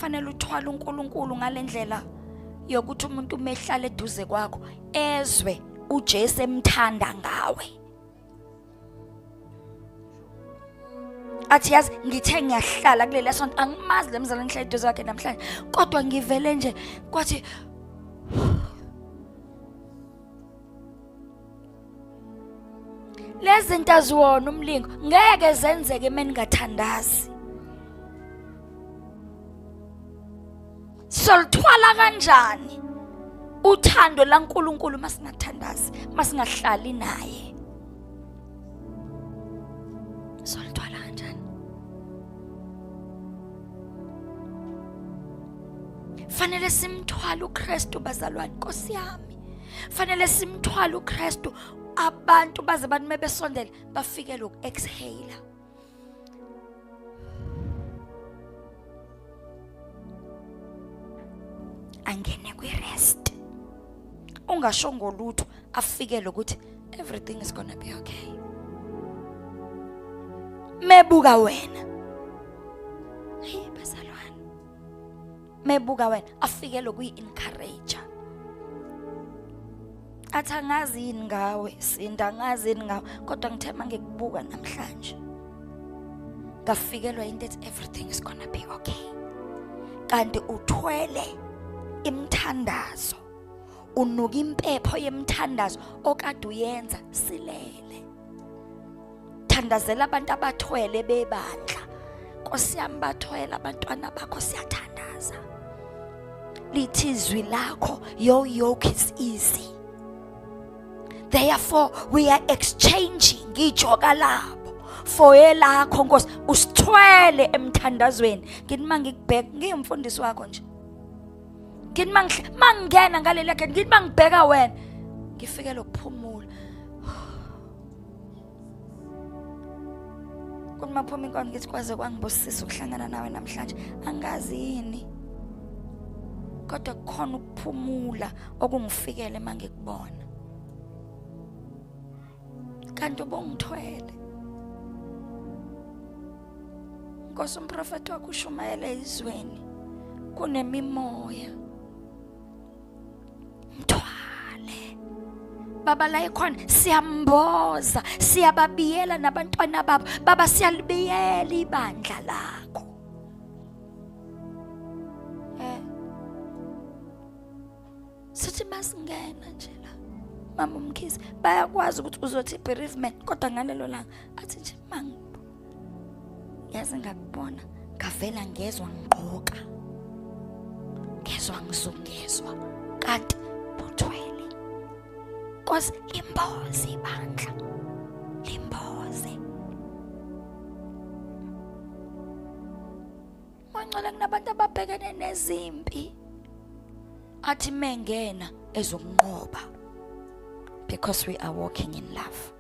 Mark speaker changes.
Speaker 1: Fanele uthwale uNkulunkulu ngalendlela yokuthi umuntu uma ehlala eduze kwakho ezwe uJesu emthanda ngawe. Athi yazi ngithe ngiyahlala kuleli sonto, angimazi le mzalwane ngihlala eduze kwakhe namhlanje, kodwa ngivele nje kwathi lezi zinto aziwona umlingo, ngeke zenzeke uma ningathandazi. Solithwala kanjani uthando laNkulunkulu masingathandazi, masingahlali naye? Solithwala kanjani? Fanele simthwale uKristu bazalwane, Nkosi yami. Fanele simthwale uKristu, abantu baze bathi mebesondela bafikele uku-exhale. Angene kwi-rest, ungasho ngolutho, afikele ukuthi everything is gonna be okay. Mebuka wena, hey bazalwane, mebuka wena afikele ukuyi-encourage, athi angazi yini ngawe Sinda, angazi yini ngawe, kodwa ngithe mangikubuka namhlanje ngafikelwa into ethi everything is gonna be okay. Kanti uthwele imthandazo, unuka impepho yemthandazo okade uyenza silele. Thandazela abantu abathwele bebandla, Nkosi yami, bathwele abantwana bakho, siyathandaza. Lithi izwi lakho, your yoke is easy, therefore we are exchanging ijoka labo for elakho. Nkosi, usithwele emthandazweni. Ngithi mangikubheka, ngiyumfundisi wakho nje, ngithi mangingena ngaleli gate, ngithi mangibheka wena ngifikele ukuphumula. Kuthi maphuma inkonzo ngithi kwaze kwangibusisa ukuhlangana nawe namhlanje, angazi yini kodwa kukhona ukuphumula okungifikele mangikubona, kanti ubungithwele. Nkosi, umprofeti wakho ushumayele izweni, kunemimoya, mthwale baba la ekhona, siyamboza, siyababiyela nabantwana babo baba, siyalibiyela ibandla lakho. Sithi masingena nje la, mama uMkhize, bayakwazi ukuthi uzothi bereavement, kodwa ngalelo langa athi nje mangi yazi ngakubona ngavela ngezwa ngigqoka, ngezwa ngizungezwa, kanti buthwele. Nkosi, limboze ibandla, limboze Mangcola. Kunabantu ababhekene nezimpi, athi mengena ezokunqoba, because we are walking in love.